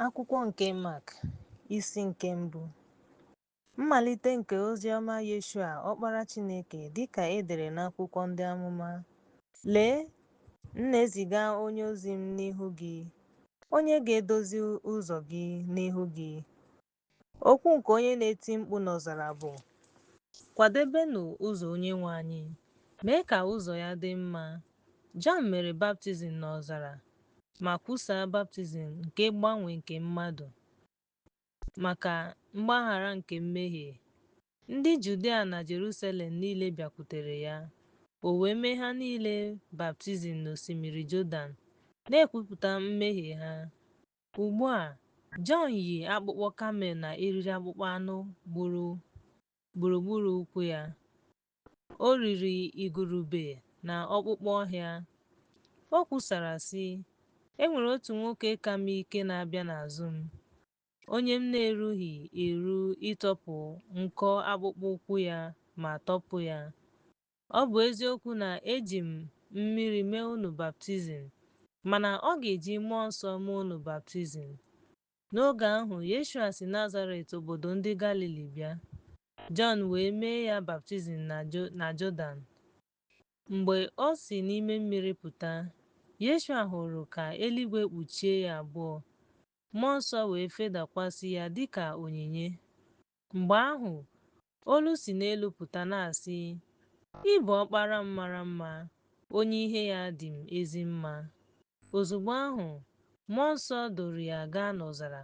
Akwụkwọ nke Mak, isi nke mbụ. Mmalite nke oziọma Yeshua, Ọkpara Chineke, dịka e dere n'akwụkwọ ndị amụma: Lee, m na-eziga onye ozi m n'ihu gị, onye ga-edozi ụzọ gị n'ihu gị. Okwu nke onye na-eti mkpu n'ọzara bụ, Kwadebenụ ụzọ Onyenwe anyị, mee ka ụzọ ya dị mma. Jọn mere baptizim n'ọzara ma kwusaa baptizim nke mgbanwe nke mmadụ maka mgbaghara nke mmehie. Ndị Judia na Jerusalem niile bịakwutere ya, o wee mee ha niile baptizim n'osimiri Jọdan, na-ekwupụta mmehie ha. Ugbu a, Jọn yi akpụkpọ kamel na eriri akpụkpọ anụ gburugburu ụkwụ ya. O riri igurube na ọkpụkpụ ọhịa. O kwusara, sị, E nwere otu nwoke ka m ike na-abịa n'azụ m, onye m na-erughị eru ịtọpụ nko akpụkpọ ụkwụ ya ma tọpụ ya. Ọ bụ eziokwu na eji m mmiri mee unu baptizim, mana ọ ga-eji mmụọ nsọ mee unu baptizim. N'oge ahụ, Yeshua si Nazaret obodo ndị Galili bịa, Jọn wee mee ya baptizim na Jọdan. Mgbe o si n'ime mmiri pụta, Yeshua hụrụ ka eluigwe kpuchie ya abụọ, mmụọ nsọ wee fedakwasị ya dị ka onyinye. Mgbe ahụ, olu si n'elu pụta na-asị, Ị bụ ọkpara m mara mma, onye ihe ya dị m ezi mma. Ozugbo ahụ, mmụọ nsọ duru ya gaa n'ọzara.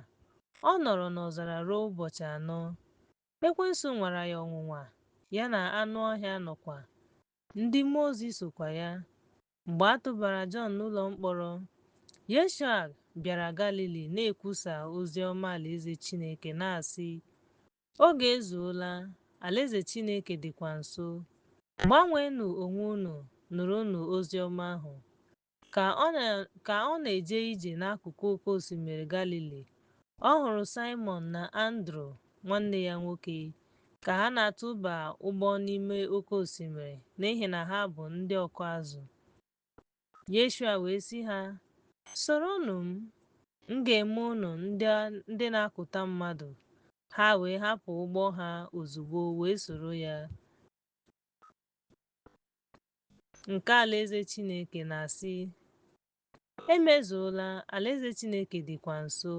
Ọ nọrọ n'ọzara ruo ụbọchị anọ. Ekwensu nwara ya ọnwụnwa, ya na anụ ọhịa nọkwa. Ndị mmụọ ozi sokwa ya. Mgbe a tụbara Jọn n'ụlọ mkpọrọ, Yeshua bịara Galili na-ekwusa ozi ọma alaeze Chineke na-asị, Oge ezuola, alaeze Chineke dịkwa nso. Gbanweenụ onwe unu, nụrụnụ ozi ọma ahụ. Ka ọ na-eje ije n'akụkụ oke osimiri Galili, ọ hụrụ Saịmọn na Andru nwanne ya nwoke ka ha na-atụba ụgbọ n'ime oke osimiri n'ihi na ha bụ ndị ọkụ azụ. Yeshua wee sị ha, Soronụ m, m ga-eme unu ndị na-akụta mmadụ. Ha wee hapụ ụgbọ ha ozugbo wee soro ya. Nke alaeze Chineke na-asị, Emezuola, alaeze Chineke dịkwa nso.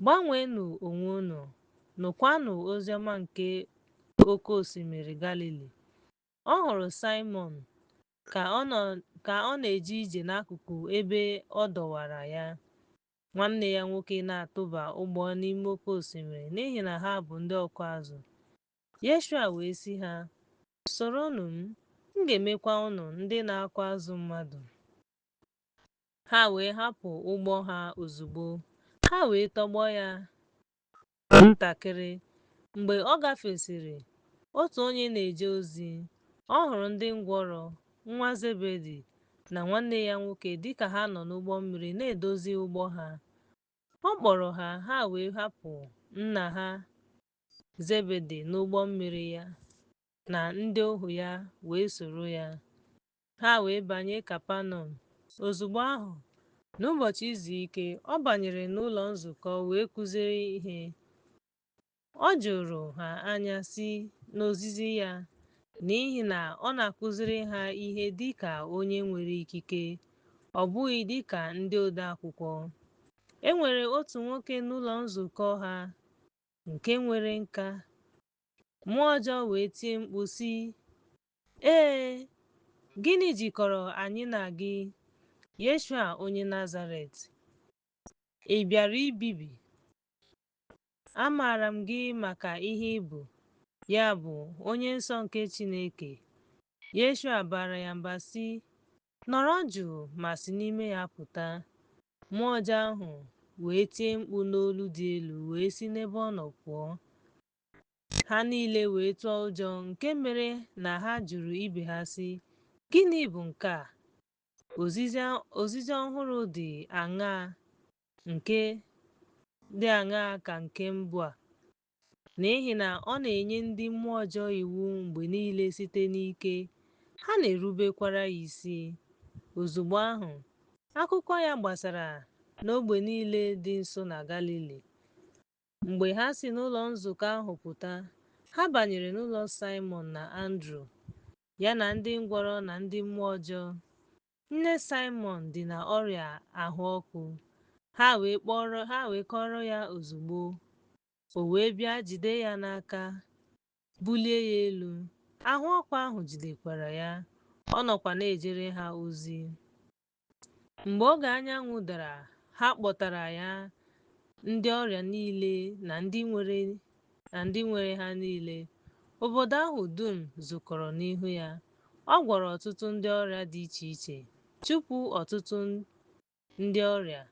Gbanweenụ onwe unu, nụkwanụ oziọma nke oke osimiri Galili. Ọ hụrụ Saịmọn ka ọ na-eje ije n'akụkụ ebe ọ dọwara ya, nwanne ya nwoke na-atụba ụgbọ n'ime oke osimiri n'ihi na ha bụ ndị ọkụ azụ. Yeshua wee sị ha, Soronụ m, m ga-emekwa unu ndị na-akụ azụ mmadụ. Ha wee hapụ ụgbọ ha ozugbo, ha wee tọgbọ ya ntakịrị. Mgbe ọ gafesịrị, otu onye na-eje ozi, ọ hụrụ ndị ngwọrọ, nwa Zebedi, na nwanne ya nwoke dịka ha nọ n'ụgbọ mmiri na-edozi ụgbọ ha. Ọ kpọrọ ha, ha wee hapụ nna ha Zebedi n'ụgbọ mmiri ya na ndị ohu ya wee soro ya. Ha wee banye Kapanọm. Ozugbo ahụ, n'ụbọchị izu ike, ọ banyere n'ụlọ nzukọ wee kụzie ihe. Ọ jụrụ ha anya si n'ozizi ya, n'ihi na ọ na-akụziri ha ihe dị ka onye nwere ikike, ọ bụghị dị ka ndị odeakwụkwọ. E nwere otu nwoke n'ụlọ nzukọ ha nke nwere nka. Mmụọ ọjọọ wee tie mkpu sị, Ee, gịnị jikọrọ anyị na gị, Yeshua onye Nazaret? Ị bịara ibibi? Amaara m gị maka ihe ị bụ, ya bụ, onye nsọ nke Chineke. Yeshua baara ya mba sị, Nọrọ jụụ ma si n'ime ya pụta. Mmụọ ọjọọ ahụ wee tie mkpu n'olu dị elu wee si n'ebe ọ nọ pụọ. Ha niile wee tụọ ụjọ nke mere na ha jụrụ ibe ha sị, Gịnị bụ nke a? Ozizi ọhụrụ dị aṅaa ka nke mbụ a? N'ihi na ọ na-enye ndị mmụọ ọjọọ iwu mgbe niile site n'ike, ha na-erubekwara ya isi. Ozugbo ahụ, akụkọ ya gbasara n'ogbe niile dị nso na Galili. Mgbe ha si n'ụlọ nzukọ ahụ pụta, ha banyere n'ụlọ Saịmọn na Andru, ya na ndị ngwọrọ na ndị mmụọ ọjọọ. Nne Saịmọn dị na ọrịa ahụ ọkụ, ha wee kọọrọ ya ozugbo. O wee bịa jide ya n'aka, bulie ya elu. Ahụ ọkụ ahụ jidekwara ya, ọ nọkwa na-ejere ha ozi. Mgbe oge anyanwụ dara, ha kpọtara ya ndị ọrịa niile na ndị nwere ha niile. Obodo ahụ dum zukọrọ n'ihu ya. Ọ gwọrọ ọtụtụ ndị ọrịa dị iche iche, chụpụ ọtụtụ ndị ọrịa.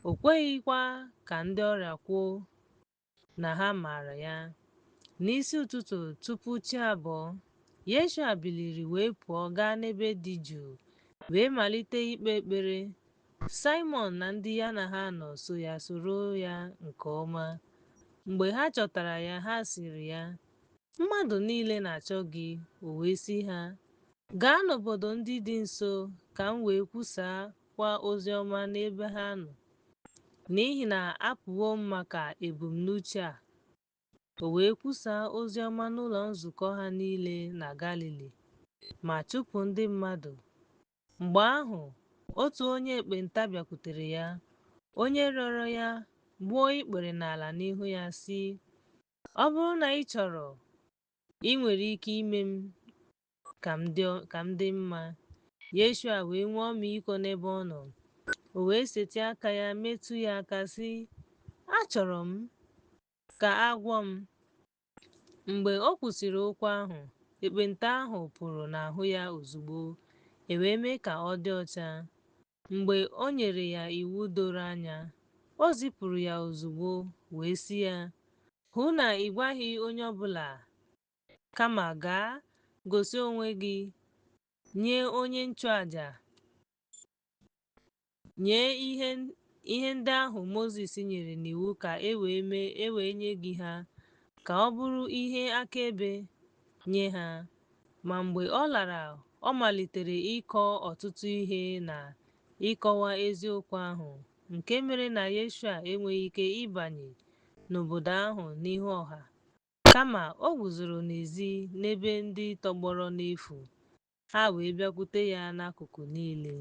O kweghịkwa ka ndị ọrịa kwuo na ha maara ya. N'isi ụtụtụ tupu chi abọọ, Yeshua biliri wee pụọ gaa n'ebe dị jụụ wee malite ikpe ekpere. Saịmọn na ndị ya na ha nọ so ya soro ya nke ọma. Mgbe ha chọtara ya, ha sịrị ya, Mmadụ niile na-achọ gị. O wee sị ha, Gaa n'obodo ndị dị nso ka m wee kwusaakwa ozi ọma n'ebe ha nọ, n'ihi na apụwo m maka ebumnuche a. O wee kwusaa ozi ọma n'ụlọ nzukọ ha niile na Galili, ma chụpụ ndị mmadụ. Mgbe ahụ, otu onye ekpenta bịakwutere ya, onye rịọrọ ya, gbuo ikpere n'ala n'ihu ya, sị, Ọ bụrụ na ị chọrọ, ị nwere ike ime m ka m dị mma. Yeshua wee nwee ọmịiko n'ebe ọ nọ. O wee setịa aka ya metụ ya aka sị, Achọrọ m ka a gwọọ m. Mgbe o kwusịrị okwu ahụ, ekpenta ahụ pụrụ n'ahụ ya ozugbo, e wee mee ka ọ dị ọcha. Mgbe o nyere ya iwu doro anya, o zipụrụ ya ozugbo, wee sị ya, Hụ na ị gwaghị onye ọ bụla, kama gaa gosi onwe gị nye onye nchụaja, nye ihe ndị ahụ Mozis nyere n'iwu ka e wee nye gị ha, ka ọ bụrụ ihe akaebe nye ha. Ma mgbe ọ lara, ọ malitere ịkọ ọtụtụ ihe na ịkọwa eziokwu ahụ, nke mere na Yeshua enweghị ike ịbanye n'obodo ahụ n'ihu ọha, kama o guzoro n'ezi n'ebe ndị tọgbọrọ n'efu, ha wee bịakwute ya n'akụkụ niile.